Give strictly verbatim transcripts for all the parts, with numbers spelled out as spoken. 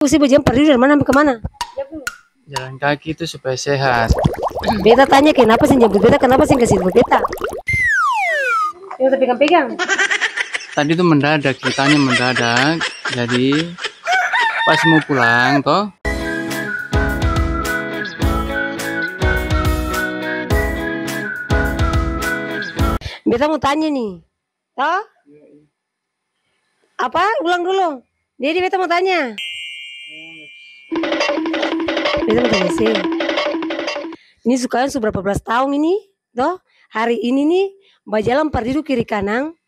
Ose bajalang pardidu dari mana ambe kamana? Jalan kaki itu supaya sehat. Beta tanya kenapa seng jemput beta, kenapa seng kasi info beta? Yang tapegang-pegang. Tadi tuh mendadak, ceritanya mendadak. Jadi pas mau pulang toh. Beta mau tanya nih, toh? Apa? Ulang dulu. Jadi beta mau tanya. Beta mau tanya se. Ini su kaweng su berapa belas tahun ini, toh? Hari ini nih, bajalang pardidu kiri kanang.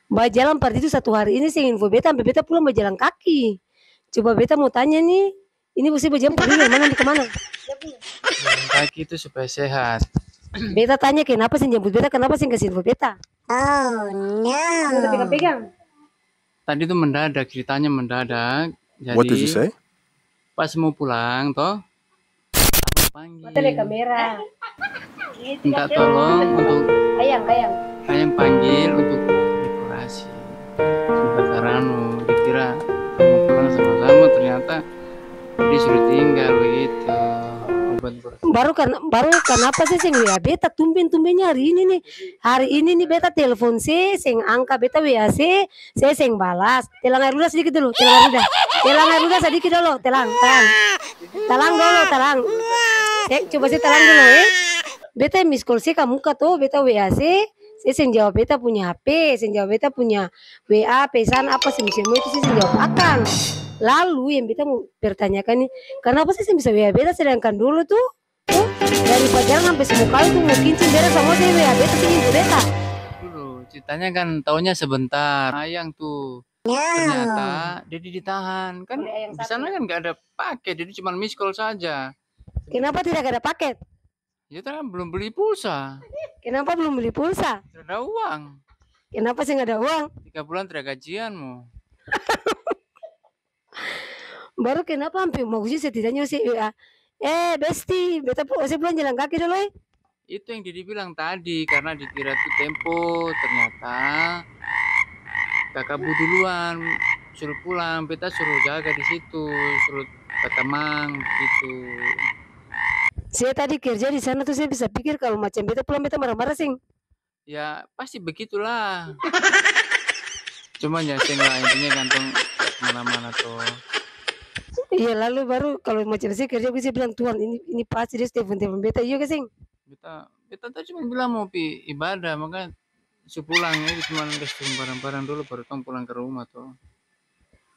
Bajalang pardidu satu hari ini seng info beta, ampe beta pulang bajalang kaki. Coba beta mau tanya nih, ini ose bajalang pardidu dari mana ambe kamana? Jalan kaki itu supaya sehat. Beta tanya kenapa seng jemput beta, kenapa seng kasi info beta? Oh no. Yang tapegang-pegang. Tadi tuh mendadak, ceritanya mendadak. Jadi, what did you say? Pas mau pulang toh, panggil. Mata lihat kamera. Minta tolong untuk ayang, ayang. Ayang panggil untuk dekorasi. Sementara anu, dikira mau pulang sama-sama, ternyata dia suruh tinggal begitu. Obat berat. Baru kan, baru kanapa se seng W A beta tumben-tumbennya hari ini nih. Hari ini nih beta telpon se seng angka, beta W A se, se seng balas. Telang aer luda sadiki dolo, telang aer luda. Telang aer luda sadiki dolo, telang, telang. Telang dolo, telang. Se, coba se telang dolo, e. Beta miss call se kamuka to, beta W A se, se seng jawab beta punya H P, seng jawab beta punya W A, pesan apa, semua itu se seng jawab akang. Lalu yang beta mo pertanyakan ni, kanapa se seng bisa W A beta sedangkan dolo tu, to, dari pacaran sampe semua kali tu mo kincing beta samua se W A beta, se info beta. Dulu, ceritanya kan taunya sebentar. Ayang tu. Ternyata dia di-, ditahan. Kan di sana kan nggak ada paket, jadi cuma miss call saja. Kenapa tidak ada paket? Ya, kan belum beli pulsa. Kenapa belum beli pulsa? Tidak ada uang. Kenapa seng ada uang? Tiga bulan tidak gajian mo. Baru kenapa ampe maksudnya setidaknya ose, "Eh, besti, beta pu-, ose pulang jalan kaki dolo, e." Itu yang Didi bilang tadi, karena dikira tuh tempo, ternyata Kakabu duluan suruh pulang, beta suruh jaga di situ, suruh batamang, begitu. Se tadi kerja di sana tuh, se bisa pikir kalo macam beta pulang, beta marah-marah, seng? Ya, pasti begitulah. Cuman ya seng lah, intinya gantong mana-mana to. Iya, lalu baru kalo macam se kerja, gue se bilang, "Tuhan, ini, ini pasti dia su telfon-telfon beta, iya ka seng?" Beta, beta tadi cuma bilang mau pi ibadah, makanya su pulang, itu cuman kas turun barang-barang dulu, baru tong pulang ka rumah to.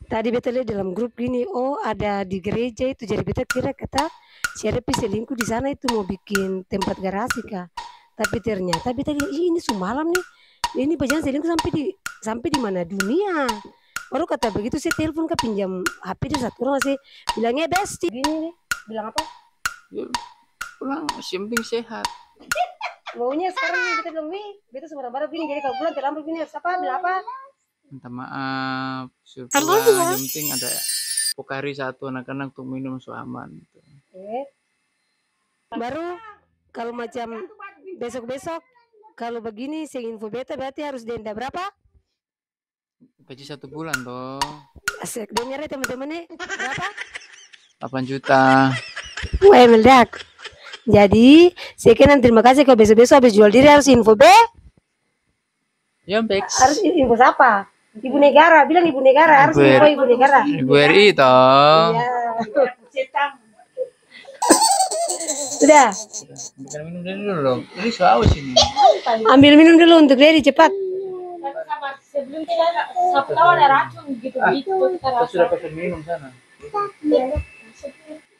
Tadi beta lia dalam grup gini, oh, ada di gereja itu, jadi beta kira kata si ada pi selingkuh di sana itu mo bikin tempat garasi ka. Tapi ternyata beta lia, ih, ini su malam ni, ini bajalang selingkuh sampe di, sampe di mana dunia. Baru kata begitu se telfon ka, pinjam H P dari satu orang, se bilang, "Eh, besti." Gini ni, bilang apa? Ya, pulang, yang penting sehat. Maunya sekarang ni beta bilang, "Wi, beta su barang-barang begini, jadi kalo pulang terlambat begini harus apa, bilang apa?" Minta maaf, suruh pulang, yang penting ada Pocari satu anak-anak untuk minum su aman, gitu. Eh. Baru kalo macam besok-besok, kalo bagini seng info beta, berarti harus denda berapa? Gaji satu bulan to. Asik, dengar ya teman-teman nih. Berapa? Delapan juta. Weh, meledak. Jadi, sekian dan terima kasih. Kalo besok-besok habis jual diri harus info be. Yombeks. Harus i-, info sapa? Ibu negara, bilang ibu negara, harus info ibu negara. Ibu R I to. Iya. Sudah. Ambil minum dulu dong. Ini su haus ini. Ambil minum dulu untuk Dedi, cepat. Sebelum kita, siapa tahu ada racun gitu, gitu, kita rasa. Sudah pesan minum sana.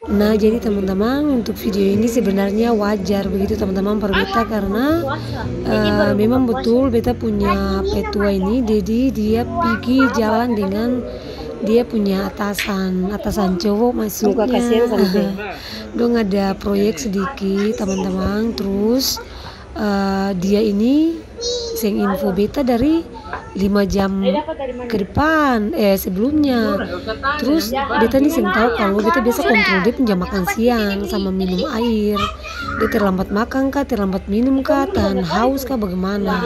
Nah, jadi tamang-tamang, untuk video ini sebenarnya wajar begitu tamang-tamang par beta, karena, eh, memang betul beta punya petua ini, Dedi, dia pigi jalan dengan dia punya atasan, atasan cowok maksudnya. Dong ada proyek sedikit, tamang-tamang, terus, eh, dia ini seng info beta dari lima jam ke depan, eh, sebelumnya. Terus beta ni seng tau kalo beta biasa kontrol dia pung jam makan siang sama minum air. Dia terlambat makan ka, terlambat minum ka, tahan haus ka, bagaimana?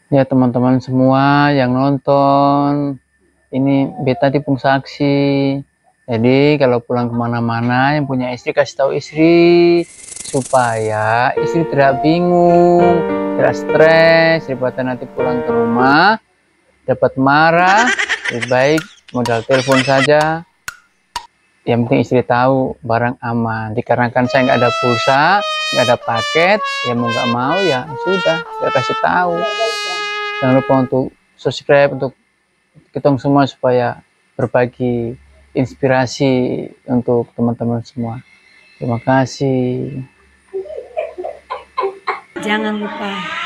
Ya, teman-teman semua yang nonton, ini beta nanti pung saksi. Jadi, kalo pulang kemana-mana, yang punya istri kasi tau istri, supaya istri tidak bingung, tidak stres, daripada nanti pulang ke rumah, dapat marah, lebih baik modal telepon saja. Yang penting istri tahu barang aman. Dikarenakan saya nggak ada pulsa, nggak ada paket, ya mau nggak mau ya sudah, saya kasih tahu. Jangan lupa untuk subscribe, untuk kitong semua supaya berbagi inspirasi untuk teman-teman semua. Terima kasih. Jangan lupa